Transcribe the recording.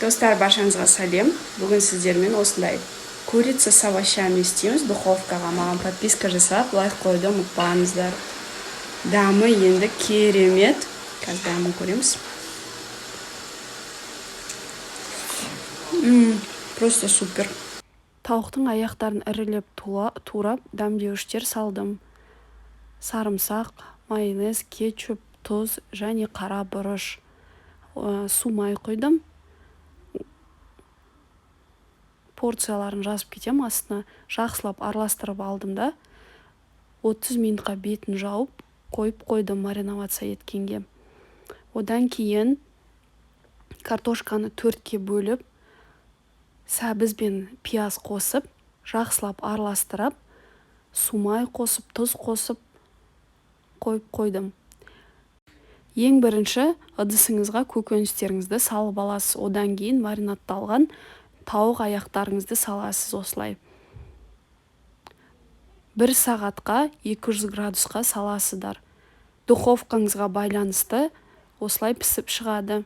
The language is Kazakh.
Достар, баршаңызға сәлем! Бүгін сіздермен осындай курица с овощами істейміз духовкаға. Маған подписка жасап, лайк қоюды ұмытпаңыздар. Дәмі енді керемет. Қазір дәмін көреміз. Просто супер. Тауықтың аяқтарын ірілеп турап, дәмдеуіштер салдым: сарымсақ, майонез, кетчуп, тұз және қара бұрыш, су, май құйдым. Порцияларын жазып кетемін астына. Жақсылап араластырып алдым да, 30 минутқа бетін жауып қойып қойдым мариноваться еткенге. Одан кейін картошканы төртке бөліп, сәбіз бен пияз қосып, жақсылап араластырып, сумай қосып, тұз қосып қойып қойдым. Ең бірінші ыдысыңызға көкөністеріңізді салып аласыз. Одан кейін маринадталған тауық аяқтарыңызды саласыз. Осылай бір сағатқа 200 градусқа саласыздар, духовкаңызға байланысты. Осылай пісіп шығады.